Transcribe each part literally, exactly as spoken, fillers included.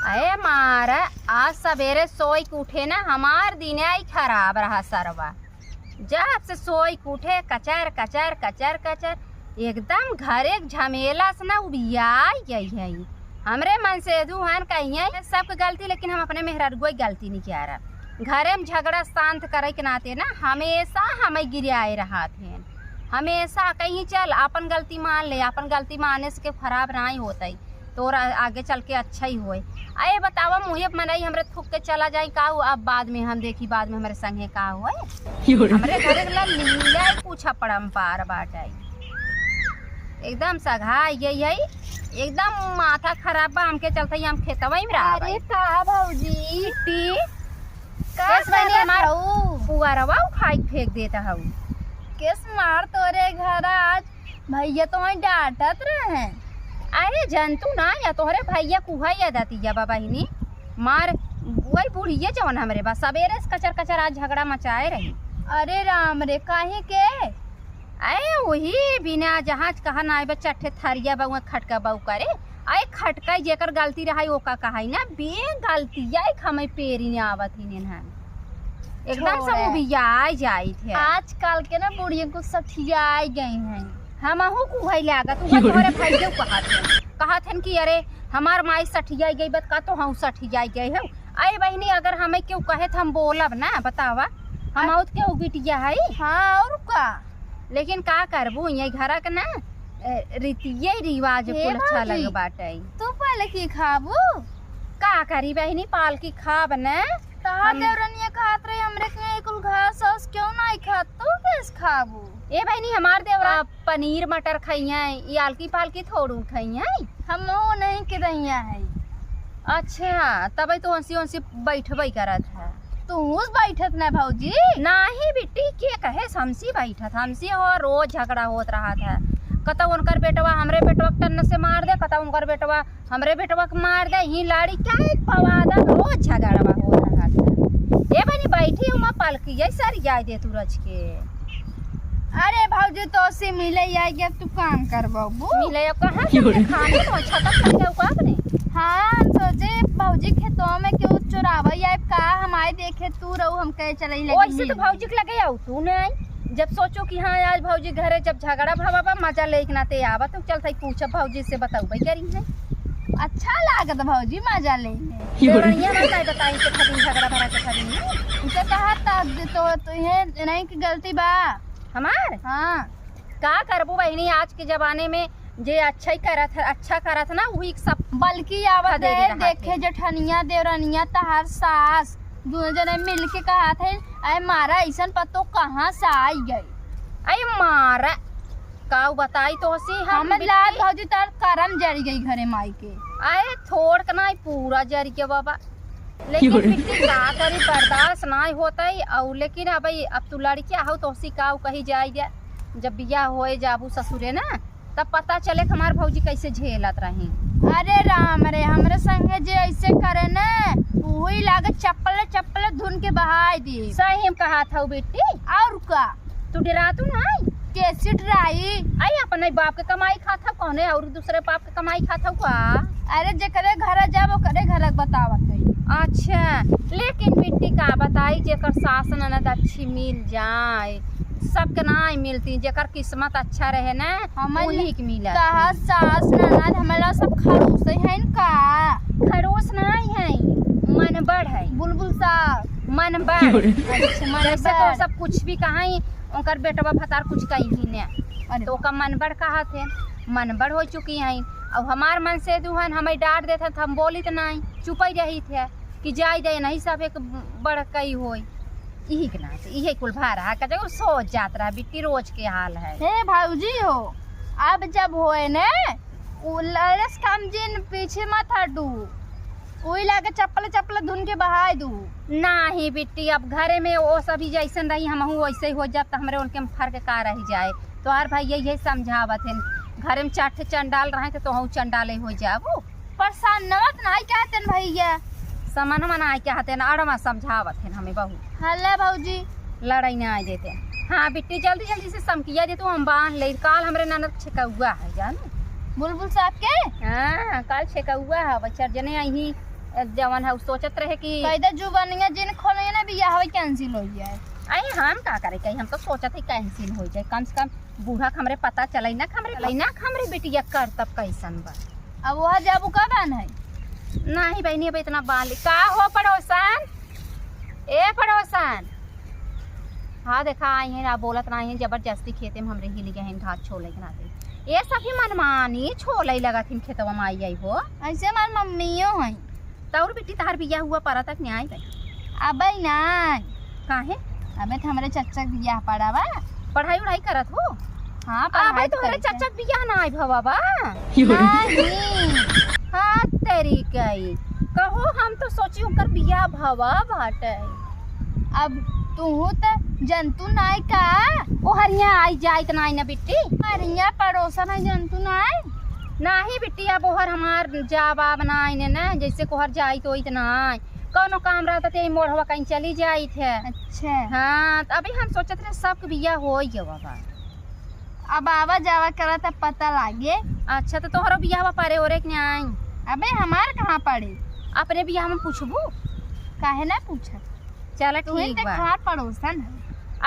अरे मारा, आज सबेरे सोई के उठे ना, हमार दिने ही खराब रहा सरवा। जब से सोई के उठे, कचर, कचर, कचर, कचर, एकदम घरे के झमेला से ना उबियाई गई है। हमरे मनसेधू हन कहिए सबके गलती, लेकिन हम अपने मेहरारुआ के गलती नहीं कह रहा। घरे में झगड़ा शांत करे के नाते ना हमेशा हमें गिराए रहत हैं। हमेशा कहीं चल आपन गलती मान ले, आपन गलती माने से के खराब नाई होतई, तोरा आगे चल के अच्छा ही होए। अये बतावा मुहे मनई हमरे थूक के चला जाई का उ, अब बाद में हम देखी, बाद में हमरे संगे का होए। हमरे घरे के ला लीला ही कुछ अपरंपार बाटे। एकदम सघाई गई है, एकदम माथा खराब बा, हमके चलते ही हम खेतवा में रह अरे गई। का भौजी? टी? का केस बहिनी करत हमार हऊ? पुअरवा उठाई के फेंक देत हऊ। केस मार तोरे घर आज, भैया तो वहीं डांटत रहे। अरे जंतु ना या तोहरे भैया कुहा या दतिया बा बहिनी, मार वही बुढ़िए जवन हमरे बा, सबेरे से कचर कचर आज झगड़ा मचाए रही। अरे राम रे, काहे के? अरे वही बिना जहाज कहा ना बा, चट्ठे थरिया बा, वहाँ खटका बा करे। अरे खटका जेकर गलती रहा ओका कहा ना, बे गलतिया एक हमें पेरी ने आवत ही ने हम। एकदम से छोड़े। उबियाई जाई थे। आजकल के ना बुढ़िया कुछ सठियाई गई हैं। हमहू कुहई लागत, उहे तोहरे भैया कहत हैं। कहत हैं कि अरे हमार माई सठियाई गई बत का तो हम सठियाई गए हो। अरे बहिनी अगर हमें केहू कहे तो हम बोलब ना, बतावा। हम आ- आउत केहू बिटिया है? हाँ और का? लेकिन का करबू, ये घरा के ना, ए, रीतिये रिवाज हे कुल अच्छा भौजी, लग बाटे। तू पालकी खाबू? का करी बहिनी, पालकी खाब ना। तहार हम देवरनिया कहत रही, "हमरे के यहाँ कुल घास वास क्यों नहीं खात, तू कैसे खाबू?" ए बहिनी, हमार देवरा पनीर मटर खइहैं, ई आलकी पालकी थोड़ू खइहैं। हम वो नहीं के दहिया है। अच्छा, तबै तो हंसी हंसी बैठबै करत है। तू बैठत ना भौजी? नाही बिट्टी, के कहे हमसी बैठत, हमसी हो रोज झगड़ा होत रहत है। कतौ उनकर बेटवा हमरे बेटवा के टन्न से मार दे, कतौ उनकर बेटवा हमरे बेटवा के मार दे। ही लाड़ी क्या एक पवादा रोज झगड़वा होत रहत है। ए बनी बैठी हूँ मैं पलकी, ऐसा रियाई दे तू रच के। अरे भौजी, तोसी मिले आई गया, तू काम करबू। मिले अब कहाँ से खाने तो छटक छटक का अपने। हाँ, हम सोचे भौजी खेतवा में केहू चोरावा या का, हम आए देखे तू रहू, हम कहे चले लगे ओइसे तो मिल। भौजी के लगे आऊ तू नहीं। जब सोचो कि हाँ आज भौजी घरे जब झगड़ा भवा बा, मजा ले के नाते आवा, तो चलते पूछब भौजी से, बताऊ भाई करी है। अच्छा लागत भौजी, मजा ले ले। देवरनिया ना काहे बताई के खातिर झगड़ा भरा के खातिर। उनसे कहा था तो, तो ये नहीं की गलती बा। हमार? हाँ। का करबू बहिनी, आज के जमाने में जे अच्छा ही करत है, अच्छा करत ना, वही सब बल्कि आवत खदेरी रहे, रहत देखे है। जेठनिया, देवरनिया, तहार सास, दोनों जने मिल के कहत है, "अरे मारा, ऐसन पतो कहाँ से आई गई?" अरे मारा, काऊ बताई तो हसी हम हम बिट्टी। लाल भौजी तार करम जरी गई घरे माई के। अरे थोड़ के ना, पूरा जरी के बाबा। लेकिन बिट्टी का करी, बर्दाश्त ना होता है। और लेकिन अब, अब तू लड़किया हो तो हसी काऊ कही जाए गया, जब बियाह होए जाबू ससुरे ना, तब पता चले कि हमार भौजी कैसे झेलत रही। अरे राम रे, हमरे संगे जे ऐसे करे न, उही लागे चप्पल चप्पल धुन के बहाई दी। सही में कहा था बिट्टी। और का? तू डरातू नहीं? कैसे डराई? आई अपने बाप के कमाई खात हऊ, कौने और दूसरे बाप के कमाई खात हऊ का? अरे जेकरे घर जाब ओकरे घर के बतावत है। अच्छा, लेकिन बिट्टी का बताई, जेकर सास ननद अच्छी मिल जाए, सबके नाई मिलती, जेकर किस्मत अच्छा रहे ना, हमर उही के मिलत। तहार सास ननद हमला सब खड़ूस हैं का? खड़ूस नाई है, मनबड़ है। बुलबुल सास। मनबड़। अच्छा, मनबड़। जैसे तो सब कुछ भी कहाई, ओकर बेटवा भतार कुछ कही ही ने। अरे तो ओका मनबड़ कहा थे, मनबड़ हो चुकी हैं। अब हमार मनसेधू हन, हमें डांट देत हैं, तो हम बोली तो नाई, चुपई रही थे कि जाई दे, नहीं सब एक बड़कई होई। इही के नाते, इहे कुल भा रहा, का जगह सोच जात रहा, बिट्टी रोज के हाल है। हे भौजी हो, अब जब होए ने, उ लड़स कम जिन पीछे मत हटू, उही लागे चप्पल चप्पल धुन के बहाय दू। नाही बिट्टी, अब घरे में वो सभी जैसन रही, हमहू वैसे ही हो जात, त हमरे उनके में फर्क का रह जाए। तोहार भाई यही समझावत हैं, घरे में चार ठे चंडाल रहे तो तोहू चंडाले हो जाबू। पर समनवा त नाई कहते न भैया। समनवा नाई कहते न, अड़वा समझावत हैं हमें बहुत। हल्ला भौजी। लड़ाई ना आए देते। हाँ बिट्टी, जल्दी जल्दी से समकिया दे तू, हम बांध ले। काल हमरे ननद छेकौआ है जाने। बुलबुल साहब के? हाँ, काल छेकौआ है, बच्चा जने आई ही जवन है उ सोचत रहे कि कैदा जुबानिया जिन खोले ना बियाह होई cancel हो जाए। अरे हम का करे कही, हम तो सोचत है cancel हो जाए, कम से कम बूढ़ा के हमरे पता चले ना, हमरे, चले ना हमरे बिटिया करतब कैसन बा। अब वह जाबू का बान है? नहीं बहिनी, अब इतना बान ली। का हो पड़ोसन, ए पड़ोसन, हाँ देखा आई हैं, आप बोलत ना आई हैं, जबरदस्ती खेते में हमरे हिल गए हैं घास छोले के नाते। ये सभी मनमानी छोले लगत हिन खेतवा में आई आई हो। ऐसे हमार मम्मियों हैं। तौर बिट्टी तहार बियाह हुआ परा तक न्याय बा। अबे ना। काहे? अबे तो हमरे चच्चा के बियाह पड़ा बा। पढ़ाई उढ़ाई करत हो? हाँ, अबे पढ़ाई तोहरे करत है। चच्चा के बियाह ना आई भवा बा? नहीं। हाँ तेरी कही। कहो हम तो सोची उनकर बियाह भवा बाटे। अब तू तो जंतु नाय का? ओहरिया आई जाइत नाय ना बिट्टी। ओहरिया पड़ोसन है जंतु नाय? नाही बिट्टी, अब ओहर हमार जाब आब नाय ने ना, जैसे कोहर जाइत ओइत नाय। कौनो काम रहता ते मोढ़वा कहीं चली जाइत है। अच्छा। हाँ, त अभी हम सोचत रहे सबके बियाह हो गया बा। अब आवा जावा करा त पता लागे। अच्छा, तो तोहरो बियाह बा पारे ओरे के नाय? अबे हमार कहाँ पड़े? अपने बियाह में पूछबू? काहे ना पूछब? चला तू ही ठीक बा। खार पड़ोसन है।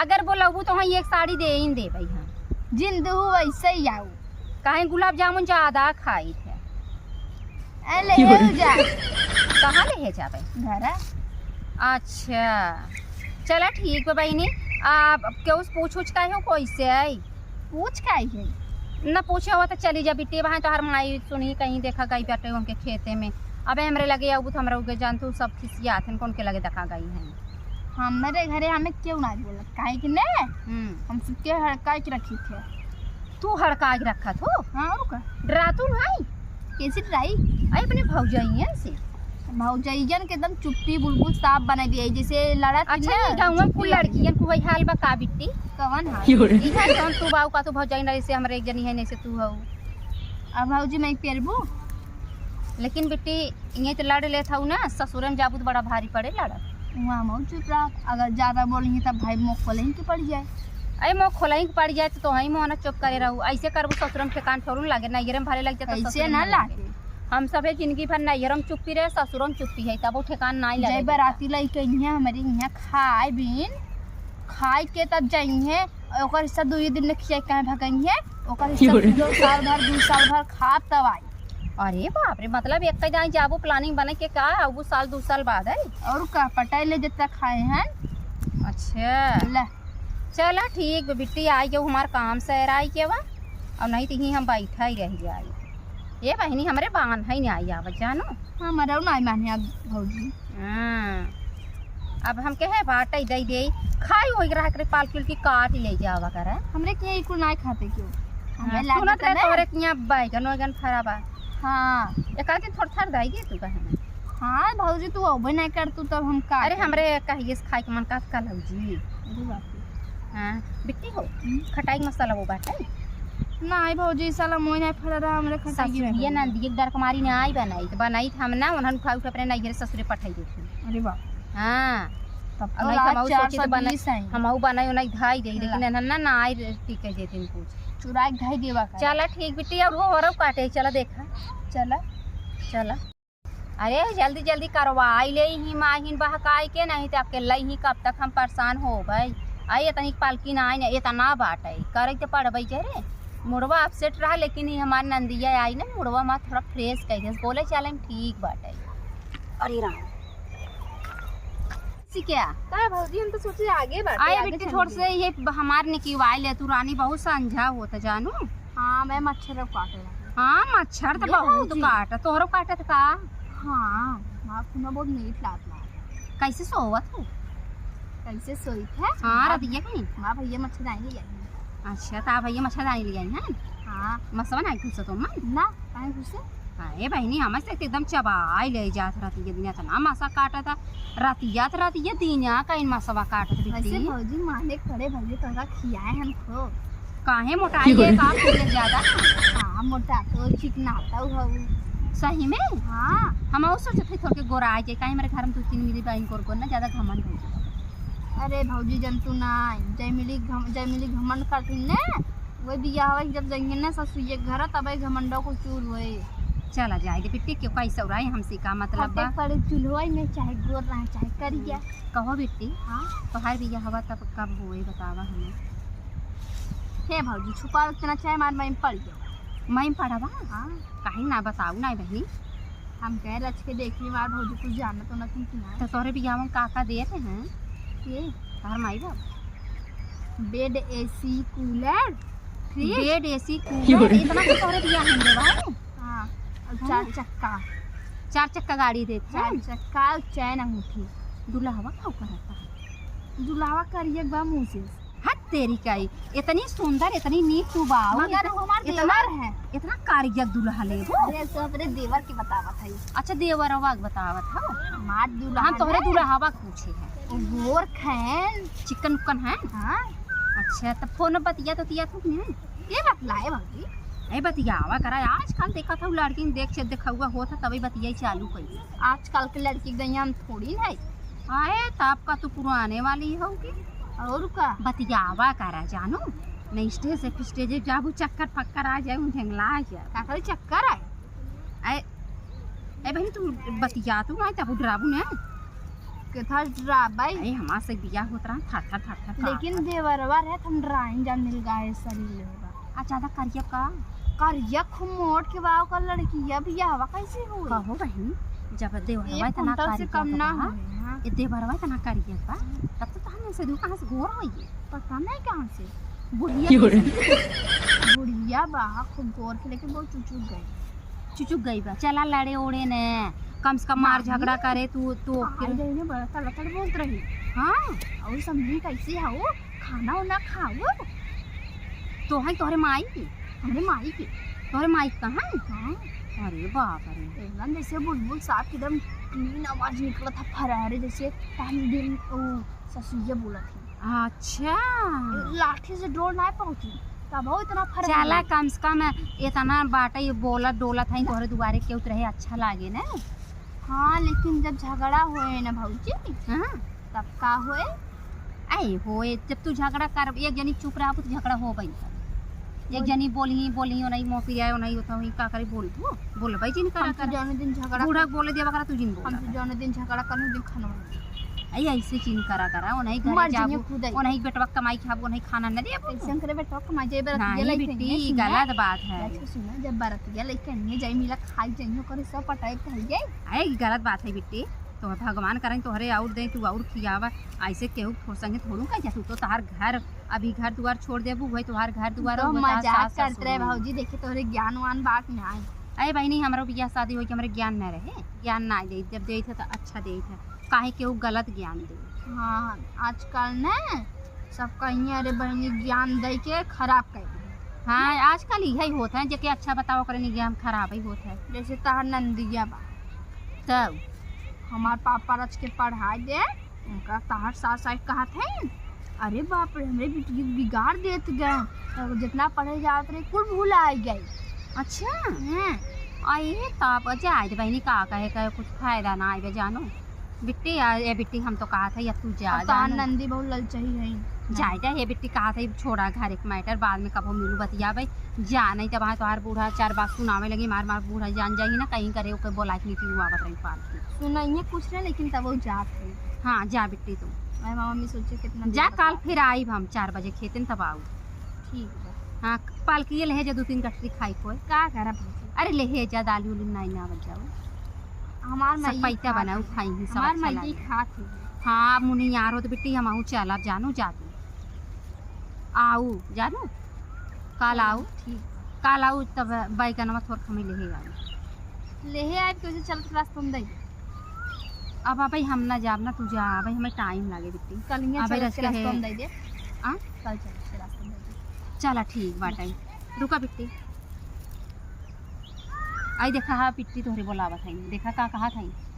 अगर बोलबू तो वहीं एक साड़ी दे ही देबै हम। जिन दुहू वैसे ही आऊ। काहे गुलाब जामुन ज्यादा खाई थे। ए, ले क्यों? हे जा। कहाँ ले हे जाबे? घरा। अच्छा, चला ठीक बा बहिनी। आ, केहू से पूछ उछ काहे हो कैसे आई? पूछ काहे है? न पूछे हो तो चली जा बिट्टी, वहाँ तोहर माई सुनी कहीं देखा गई बाटे उनके खेते में। अबे हमरे लगे आऊ तो हमरा उगे जान तू सब खिसियात हैं, कौन के लगे देखा गई हैं। हमरे घरे हमें क्यों ना बोलत, काहे कि ने हम्म। हम सबके हड़काई के रखी थे। तू हड़काई के रखत हो? हाँ, और का? डरातू नहीं? कैसे डराई? आई अपने भौजाइयन से। भौजाइयन के एकदम चुप्पी बुलबुल साफ बना दिया, जैसे लड़त अच्छा, नहीं। ये गाँव में कुल लड़कियन को वही हाल बा का बिट्टी? कवन हाल? क्यों रे? इधर जौन तू बाऊ का तू भौजाई नहीं से हमरे एक जनी है, नहीं से तू हऊ। अब भौजी मैं पेरबू? लेकिन बिट्टी, इहे तो लड़ लेत हऊ ना, ससुरे में जाबू तो बड़ा भारी पड़े लड़त। वहाँ मऊ चुप रह, अगर ज्यादा बोली तब भाई मुँह खोले ही के पड़ जाए। अरे मुँह खोले ही के पड़ जाए तो तोहई मुँह ना चुप करे रहू, ऐसे करबू ससुरे में ठेकान थोड़ू लागे, नैहरे में भले लग जाए तो ऐसे ससुरे में ना ना लागे। लागे। हम सभे जिंदगी भर नैहरे में चुप्पी रहे, ससुरे में चुप्पी है, तब वो ठेकान ना ही जय लगे। बराती लइके इहे हमरे इहे खाए बीन, खाए के तब जाइहे, ओकर हिस्सा दुई दिन में खिया काहे भगइहे, ओकर हिस्सा क्यों रे? जो साल भर, दू साल भर खाब तब आई। अरे बाप रे, मतलब एक जाए जाबो planning बने के का, अब साल दू साल बाद है? और का, पटाई ले जितना खाए हैं। अच्छा। ले। चला ठीक बा बिट्टी, आई जाऊ हमार काम से आई के बा, और नहीं तो ही हम बैठा ही रह जाए। ये बहिनी हमरे बान है नहीं आई आवत जानो। हमरो नाई माने अब भौजी। हाँ। अब हम कहे बाटे दे दे, खाई वही रहा करे पालकी उलकी काट ले जावा करे। हमरे के ई कुल नाई खाते क्यों? हमें हाँ, लागत सुनत रहे ना। तोहरे के यहाँ बैगन वैगन फरा बा। हाँ। एक आध दिन थोड़ थार दाई दे तू कहे ना। हाँ भौजी, तू अबे नहीं कर तू तब हम का अरे करी? हमरे कहिए से खाए के मन का कल जी। अरे बाप रे। हाँ, बिट्टी हो, हम्म। खटाई के मसाला वो बाटे? नाई भौजी, साला मोय नाई फरा रहा हमरे खटाई के ससुरिया में। नंदी एक डर के मारी नाई बनाई, तो बनाई हम ना, उन्हन उठा उठा अपने नैहरे ससुरे पठाई देती। अरे बाप। हाँ। तब तो और नहीं तो लाज हम और सोची तो बना-, चार सौ बीस है। हम और बनाई उनाई धाई दे, लेकिन ला। इन्हन ना, ना आई रे, ठीक है, देती कुछ। चुराई के धाई देवा का। चला ठीक बिट्टी, और हो, और काटे, चला देखा। चला। चला। अरे, जल्दी जल्दी करवाई ले ही माहिन बहकाई के, नहीं तो अकेले ही कब तक हम परेशान होबै। आई इतनी पालकी ना आई ना, इतना बाटे, करे के पड़बै के रे। मुड़वा upset रहा, लेकिन ये हमार नंदिया आई ना, मुड़वा मा थोड़ा fresh कर दे, बोले चाले में ठीक बाटे। अरे राम। सी क्या? का भौजी, हम तो सोचे आगे बाटे, आए आगे बिट्टी चल थोड़ के। से ये ब-, हमार निकिवाई ले तू रानी, बहुत संझा होता जानू। हाँ, मैं मच्छर काटे रहा। हाँ, मच्छर तो ये बहुत भौजी। काट, तोहरो काटत का? हाँ, माँ खूना बहुत मीठ लागत बा। कैसे सोवत हो? कैसे सोई थे? हाँ, माँ, रतिया कहीं? माँ भैया मच्छरदानी ले आई। अच्छा, ता भैया मच्छरदानी ले आई हैं? हाँ। मसवा नहीं घुसत हो मन? ना, काहे घुसे? अरे बहिनी, हमें से एकदम चबाई ले जात रतिया दिन, इतना मसा काटत है। रतिया त रतिया दिन कहीं मसवा काटत बिट्टी। वैसे भौजी माने खड़े भले तोरा खियाए हम खूब। काहे मोटाई है का खूब ज्यादा? हाँ, मोटा तो चिकना तो हऊ। सही में? हाँ। हम और सोचत हई थोड़के गोराई जाए, काहे हमारे घर में दो तीन मिली बहिन गोर गोर ना, ज्यादा घमंड हो जाए। अरे भौजी जंतु ना, जय मिली घम-, जय मिली घमंड करती ने, वही बियाह होई जब जाएंगे ना ससुर के घर, तबे घमंडो को चूर होए। चला जाए दे बिट्टी, क्यों कैसे उड़ाई, हमसे का मतलब बा? पड़े चूल्हा में, चाहे गोर रहा, चाहे करिया। कहो बिट्टी, हाँ? तोहार बियाहवा तब कब होए, बतावा हमें। हे भौजी, छुपा इतना चाहे मार माई में पड़ जाओ। माई में पड़ावा? हाँ। काहे ना बताऊ ना बहिनी? हम कह रच के देख ली मार भौजी, कुछ जानत हो ना कि ना। तो तोहरे बियाह में का का दे रहे हैं? ये? तोहर माई बाप? बेड, एसी, कूलर, फ्रिज। बेड, एसी, कूलर, इतना तो तोहरे बियाह में देवा है। हाँ, और हाँ। चार चक्का। चार चक्का गाड़ी देत है। चार चक्का और चैन अंगूठी। दुल्हवा का ऊपर रहता है? दुल्हवा करिया बा मुँह से। हद तेरी का, इतनी सुंदर, इतनी नीक तू बाऊ, मगर इतना, वो हमार इतना, देवर है। इतना कारिया दुल्हा लेबो। अरे, तो अपने देवर के बतावत है। अच्छा, देवरवा के बतावत हो। हमार दुल्हा हम तोहरे है। दुल्हवा के पूछे हैं। वो गोर खैन। चिकन उकन है? हाँ। अच्छा, तो फोन बतिया तो तिया तू नहीं? ये बतलाए भौजी। ए, बतियावा करा, आजकल देखत हूँ लड़किन देख से देखौआ होत है, तभी बतियाई चालू करी। आजकल के लड़की गैया हम थोड़ी ना है। आए, तो आपका तो पुराने वाली होगी। और का? बतियावा करा जानू, नहीं स्टेज से स्टेज जाबू, चक्कर फक्कर आ जाए, ढेंगला आ जाए। का करे चक्कर आए? ए, ए बहन, तू बतिया तू ना, तब डराबू ना। केथा डराबाई? ए, हमार से बियाह होत रहा, थर थर थर थर लेकिन कांपत। देवरवा रहे, हम डराइन जान मिल गए शरीर में बा। आ, ज्यादा करिया का? करिया खूब मोट के बा, ओकर लड़किया बियाहवा कैसे होई? कहो बहन, जब देवरवा ये इतना कुंतल से करिया कम तो ना बा, होई, हाँ। ये देवरवा इतना करिया बा, तब तो तहन से दू कहाँ से गोर होई? पता नहीं कहाँ से। बुढ़िया क्यों रे? कैसे? बुढ़िया बा, खूब गोर के, लेकिन बहुत चुचुक गई। चुचुक गई बा। चला लड़े ओड़े ने, कम से कम मार नहीं। झगड़ा करे तू, तो आ फिर जाई ने बड़ा तड़ तड़ बोलत रही। हाँ। और समझी कैसे हो? खाना उना खाओ। तो है तोहरे माई के? हमरे माई के। तोहरे माई के कहाँ है? हाँ। अरे बाप रे। एकदम जैसे बुलबुल साहब की एकदम clean आवाज निकलत है, फरारे जैसे पानी दिन ओ ससुइया बोलत है। अच्छा। लाठी से डोल ना पहुँची, तब हो इतना फरारे। चला कम से कम इतना बाटे, ये बोलत डोलत है, तोहरे दुआरे केहू त रहे, अच्छा लागे ना। हाँ, लेकिन जब झगड़ा होए ना भौजी, हाँ। तब का होए? अरे होए, जब तू झगड़ा कर, एक जनी चुप रहबू तो झगड़ा होबे न करे। एक बोल। जनी बोलही, बोलही, ओनही मुँह पिराए, ओनही होता हुई, का करी, बोल तू, बोलबे जिन करा हम तो कर। जौने दिन झगड़ा बूढ़ा कर, बोले देवा करा, तू जिन बोला हम तो कर। जौने दिन झगड़ा करने दिन खाना बना। अरे ऐसे जिन करा करा, ओनही घरे मर जाबू, जाइए खुद ही। ओनही बेटवा कमाई खाबू, ओनही खाना न देबू। कैसे करे बेटवा कमाई जाए, बरत नहीं गेलै बिट्टी, कहीं, ई सुना? गलत बात है। अच्छा सुना, जब बरत गेलै कहीं जाए, मिला खाई जाइए, करे सब पटाए खाई जाए। अरे ई गलत बात है बिट्टी। तो भगवान करें तोहरे और दे, तू और खियावा। ऐसे केहू के संगे थोड़ू कह जा, तू तो तोहार घर, अभी घर दुआर छोड़ देबू, वही तोहार घर दुआर तो और तोहार मजाक सास करत रहे ससुर। भौजी, देखी तोहरे ज्ञान वान बात में आए। अरे बहिनी, हमरो बियाह शादी होई के हमरे ज्ञान न रहे, ज्ञान ना दे, जब देत है तो अच्छा देत है, काहे केहू गलत ज्ञान दे। हाँ, आजकल न सब कहीं अरे बहिनी ज्ञान दे के खराब कर दे। हाँ, आजकल यही होत है, जेके अच्छा बताओ ओकरे निगाह में खराब ही होत है। जैसे तहार नंदिया बा, तब हमार पापा रच के पढ़ाई दे, उनका तहार सास आई कहत है, "अरे बाप रे, हमरे बिटिया के बिगाड़ देत गए, तब जितना पढ़े जात रहे कुल भुला गए।" अच्छा। हम्म। आ ये तो आप जाए दे बहिनी, का कहे, कहे कुछ फायदा ना आइबे जानो। बिट्टी, आ, ए बिट्टी, हम तो कहत है, अब तू जा, अब तहार जानू। नंदी बहुत ललचही है। जाए दे, ए बिट्टी, कहत है, छोड़ा घर एक matter, बाद में कबो मिलू बतियाबे। जा, नहीं तब वहाँ तोहार बूढ़ा चार बात सुनावे लगी, मार मार बूढ़ा जान जाही ना, कहीं करे ओके बोला के नहीं आवत रही पालतू। सुनाइए कुछ ना, लेकिन तब वो जात है। हाँ, जा बिट्टी तू। अरे मामा, मम्मी सोचे कितना जा, देर काल बता। फिर आइब हम चार बजे खेते में, तब आऊ। ठीक बा। हाँ, पालकिए लेहे जा, दो तीन गठरी खाई कोई। का करब भौजी? अरे लेहे जा, दाल उल नाई ना बजाओ। हमार सब माई पैता खात बनाऊ है। खाई ही, सब हमार अच्छा माई लागे। खात है। हाँ, मुनी यार हो तो बिट्टी, हम आऊ चला जानू जा तू। आऊ जानू, काल आऊ। ठीक। काल आऊ तब बैगनवा थोर खमी लेहे आऊ। लेहे आइब तो उसे चलत रास्ता में दे। अब अबे हम ना जाब ना, तू जा, अबे हमें time लागे बिट्टी। कल यहाँ अबे चलत रच के के रास्ता है। में दे दे। आ? कल चलत के रास्ता में दे दे। चला ठीक बाटे। रुका बिट्टी। आई देखा, हाँ, बिट्टी तोहरे बोलावत है। देखा का कहत है।